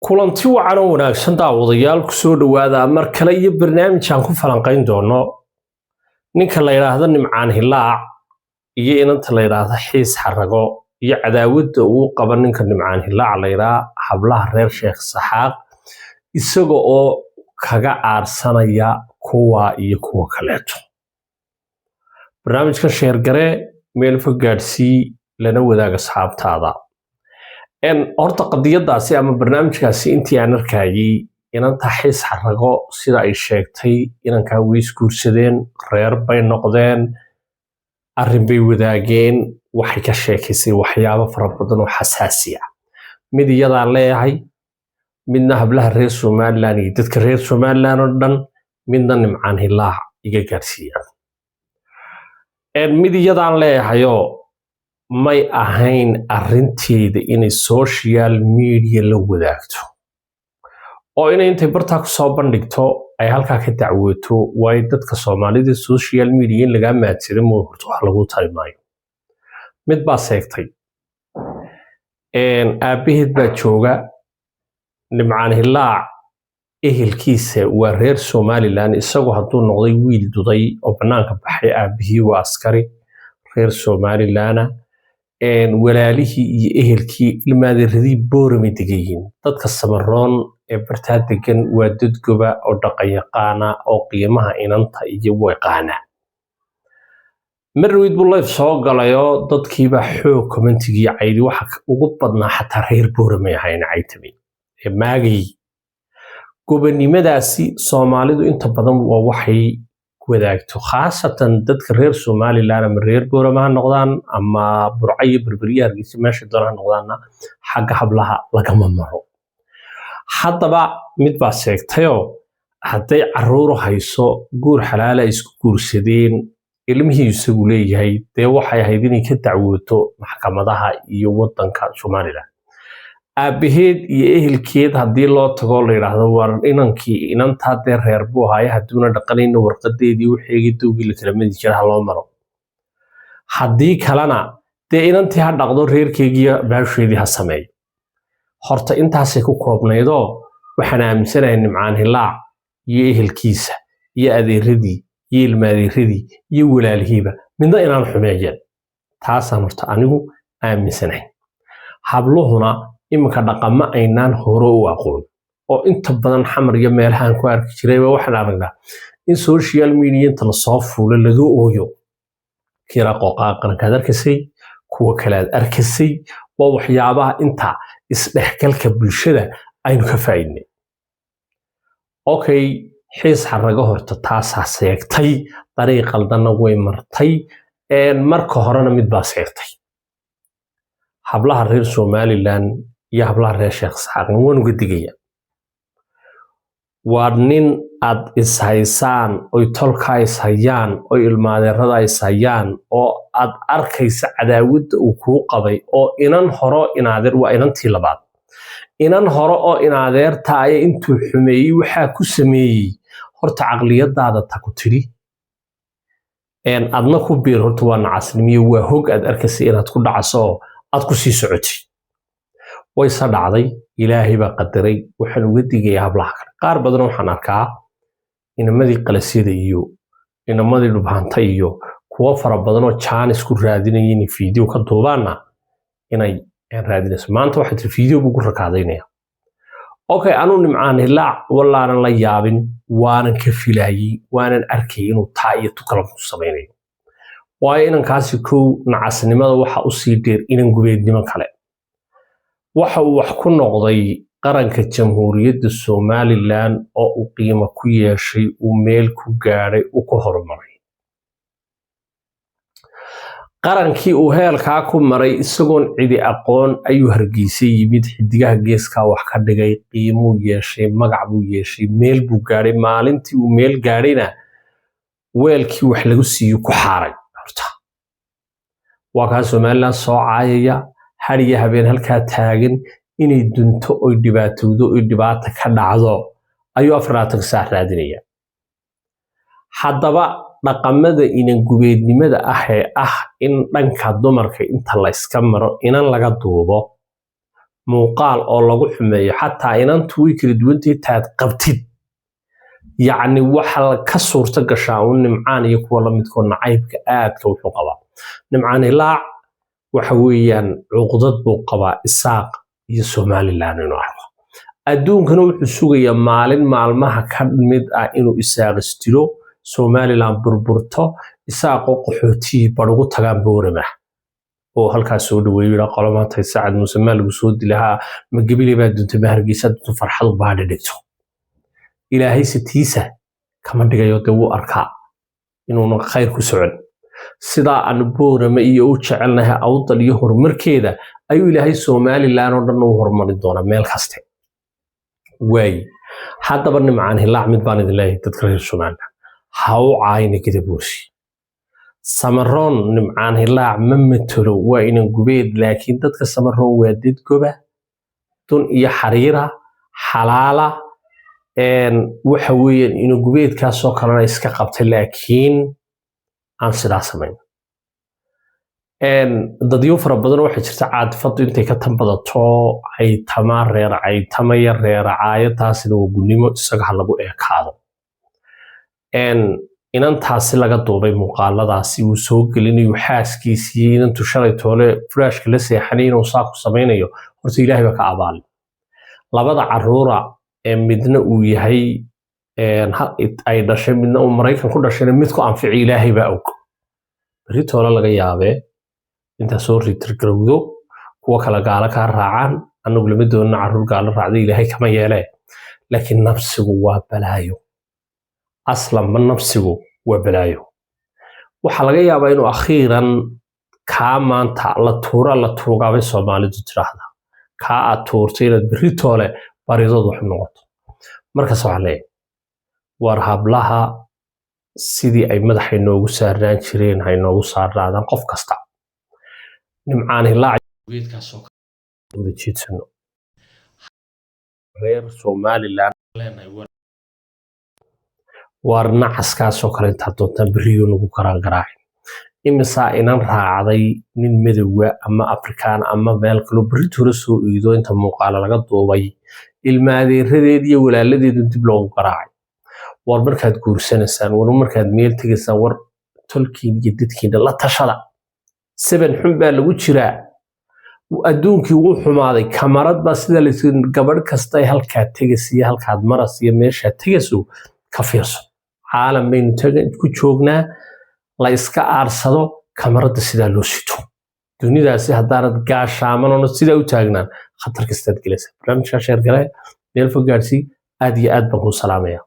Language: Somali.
Kulanti wacan oo wanaagsan, daawadayaal, kusoo dhowaada mar kale iyo barnaamij aan ku falanqayn doono ninka la yidhaahdo Nimcaan Hilaac iyo inanta la yidhaahdo Xiis Xarago iyo cadaawadda uu qaba ninka Nimcaan Hilaac la yidhaha hablaha reer Sheekh Saxaaq, isaga oo kaga aarsanaya kuwa iyo kuwa kaleeto. Barnaamijka share garee, meel fog gaadhsii, lana wadaag asxaabtaada. Horta qadiyadaasi ama barnaamijkaasi intii aan arkayay, inanta Xiis Xarago sida ay sheegtay, inankaa way isguursadeen, reer bay noqdeen, arrin bay wadaageen. Waxay ka sheekaysay waxyaabo fara badan oo xasaasi ah. Mid iyadaan leeyahay, midna hablaha reer Somaliland iyo dadka reer Somaliland oo dhan, midna Nimcaan Hilaac iga gaadhsiiya. Mid iyadaan leeyahayoo, may ahayn arrinteeda inay social media la wadaagto oo inay intay bartaa kusoo bandhigto ay halkaa ka dacwooto, waayo dadka Soomaalida social media in lagaa maadsado moo horta wax lagu tari maayo. Mid baa seegtay, aabbaheed baa jooga. Nimcaan Hilaac ehelkiisa waa reer Somaliland. Isagu hadduu noqday wiil duday oo bannaanka baxay, aabbihii waa askari reer Somalilandna, walaalihii iyo ehelkii, ilmaadeeradii Booramay degan yihiin. Dadka Samaroon ee bartaa degan waa dad goba oo dhaqan yaqaana oo qiimaha inanta iyo yaqaana. Marweyd buu live soo galayoo dadkiibaa xoog commentigii caydi. Waxa ugu badnaa xataa reer Booramay ahayn caytami ee maagay. Gobonimadaasi Soomaalidu inta badan waa waxay wadaagto, khaasatan dadka reer Somaliland, ama reer Boorama ha noqdaan ama Burco iyo Berberiya, Hargeysa, meesha doona ha noqdaanna, xagga hablaha lagama maro. Haddaba mid baa sheegtayoo, hadday caruur hayso, guur xalaala isku guursadeen, ilmihii isagu leeyahay, dee waxay ahayd inay ka dacwooto maxkamadaha iyo wadanka Somaliland. Aabaheed iyo ehelkeed haddii loo tago, la yidhaahdo, "War inankii inantaa dee reer buu ahaaye, hadduuna dhaqanayna warqadeedii waxeegii dowgii la kala madi jira ha loo maro, haddii kalena dee inantii ha dhaqdo, reerkeegiiyo baasheedii ha sameeyo." Horta intaasay ku koobnaydoo waxaan aaminsanahay Nimcaan Hilaac iyo ehelkiisa iyo adeeradii iyo ilmaadeeradii iyo walaalihiiba midna inaan xumeeyeen. Taasaan horta anigu aaminsanahay. Habluhuna iminka dhaqamo aynaan hore u aqoon oo inta badan Xamar iyo meelahaan ku arki jirayba waxaan aragnaa in social media inta lasoo fuulo laga ooyo. Kira qooqaa qarankaad arkaysay, kuwa kale aad arkaysay, waa waxyaabaha inta isdhexgalka bulshada aynu ka faa'iidnay. Okay, Xiis Xarago horta taasaa seegtay, dariiq qaldanna way martay. Marka horena mid baa seegtay, hablaha reer Somaliland iyo hablaha reer Sheekh Saxaaqna waan uga digaya. Waa nin aad ishaysaan, oy tolkaa ishayaan, oy ilmaadeerada ishayaan, oo aad arkaysa cadaawadda uu kuu qabay, oo inan horo inaadeer, waa inantii labaad, inan hore oo inaadeerta aya intuu xumeeyey waxaa ku sameeyey. Horta caqliyadaada ta ku tidhi adna ku biir, horta waa nacasnimiyo, waa hog aad arkaysa inaad ku dhacaso oo aad ku sii socotay. Wayse dhacday, Ilaahay baa qadaray. Waxaan uga digayaa hablaha kale. Qaar badan waxaan arkaa inamadii qalasyada iyo inamadii dhubhanta iyo kuwo fara badan oo jaanis ku raadinaya inay video ka duubaanna inay raadinayso. Maanta waxay tiri video buu ku rakaadaynaya. Okay, anuu Nimcaan Hilaac wallaanan la yaabin, waanan ka filaayey, waanan arkayay inuu taa iyo tu kale ku samaynayo, waayo inankaasi kow nacasnimada waxa usii dheer inan gubeednimo kale. Waxa uu wax ku noqday qaranka Jamhuuriyadda Somaliland oo uu qiimo ku yeeshay, uu meel ku gaadhay, uu ku horumaray. Qarankii uu heelkaa ku maray isagoon cidi aqoon ayuu Hargeysa yimid, Xidigaha Geeskaa wax ka dhigay, qiimuu yeeshay, magac buu yeeshay, meel buu gaadhay. Maalintii uu meel gaadhayna weelkii wax lagu siiyo ku xaaray. Horta waa kaa Somaliland soo caayaya hadiya habeen, halkaa taagan inay dunto oy dhibaatowdo oy dhibaata ka dhacdo ayuu 24 saac raadinaya. Haddaba dhaqamada inangubeednimada ah ee ah in dhanka dumarka inta layska maro inan laga duubo. Muuqaal oo lagu xumeeyo xataa inantu way kala duwantahay taad qabtid. Yacni waxa ka suurto gashaa un Nimcaan iyo kuwa lamidkoo nacaybka aadka wuxuu qabaa Nimcaan Hilaac. Waxa weeyaan cuqdad buu qabaa Isaaq iyo Somaliland inuu arko. Adduunkana wuxuu sugayaa maalin maalmaha ka mid ah inuu Isaaq isdilo, Somaliland burburto, Isaaqoo qaxootiyii barugu tagaan Boorama oo halkaas soo dhaweeyo, yidhaa qolo maanta Sacad Muuse maa lagu soo dilahaa, ma Gebile baa duntay, ma Hargeysa dunto, farxadu baadhi dhigto. Ilaahay sitiisa kama dhigayo. Dee wuu arkaa inuuna khayr ku socon. Sidaa aanu Boorama iyo u jecelnahay Awdal iyo horumarkeeda ayuu Ilaahay Somaliland oo dhan u horumarin doonaa meel kaste. Waaye haddaba Nimcaan Hilaac, mid baan idin leeyahay: dadka reer Somaliland ha u caayina Gadabuursi. Samaroon Nimcaan Hilaac ma matelo, waa inan gubeed, laakiin dadka Samaroon waa dad goba, dun iyo xariira xalaala. Waxa weeyaan ina gubeedkaasoo kalena iska qabtay, laakiin aan sidaa samayn. Dadyo fara badan waxay jirta caadifadu intay ka tan badato caytama, reer caytamaya, reer caayo. Taasina waa gunnimo, isaga ha lagu eekaado. Inantaasi laga duubay muuqaaladaasi uu soo gelinayo xaaskiisii, inantu shalay toole furaashka la seexanay, inuu saa ku samaynayo, horta Ilaahay baa ka abaalin. Labada caruura ee midna uu yahay ay dhashay, midna uu Maraykan ku dhashayna, mid ku anfici Ilaahay baa og. Berri toole laga yaabee intaa soo ritirgarowdo kuwa kale gaalo kaa raacaan. Annagu lama doonina carruur gaalo raacda, Ilaahay kama yeelee, laakiin nafsigu waa balaayo. Aslanba nafsigu waa balaayo. Waxaa laga yaabaa inuu akhiiran kaa maanta la tuura, la tuugaabay Soomaalidu tidhaahda, kaa aad tuurtay inaad berri toole baridood wax noqoto. Markaas waxaan leeyahay, war hablaha sidii ay madaxa inoogu saarnaan jireen ha inoogu saarnaadaan. Qof kasta Nimcaan Hilaac geedkaasoo wada jeedsano reer Somaliland waar nacaskaasoo kale intaad doontaan berriyo nagu karaan garaacin. Imisaa inan raacday nin madowga ama Afrikaan ama meel kaloo berri hore soo iido, inta muuqaala laga duubay, ilma adeeradeed iyo walaaladeedu dib loogu garaacay? War markaad guursanaysaan, war markaad meel tegaysaan, war tolkiin iyo dadkiina la tashada. Seven xun baa lagu jiraa, adduunkii wuu xumaaday. Kamarad baa sida lays gabadh kasta ay halkaad tegaysa iyo halkaad maras iyo meeshaad tegayso ka fiirso. Caalam baynu ku joognaa la iska aarsado. Kamaradda sidaa loo sito dunidaasi haddaanad gaashaaman sidaa u taagnaan, khatar kastaad gelaysaa. Barnaamijkaa share gale, meel fog gaadsii. Aad iyo aad baan kuu salaamaya.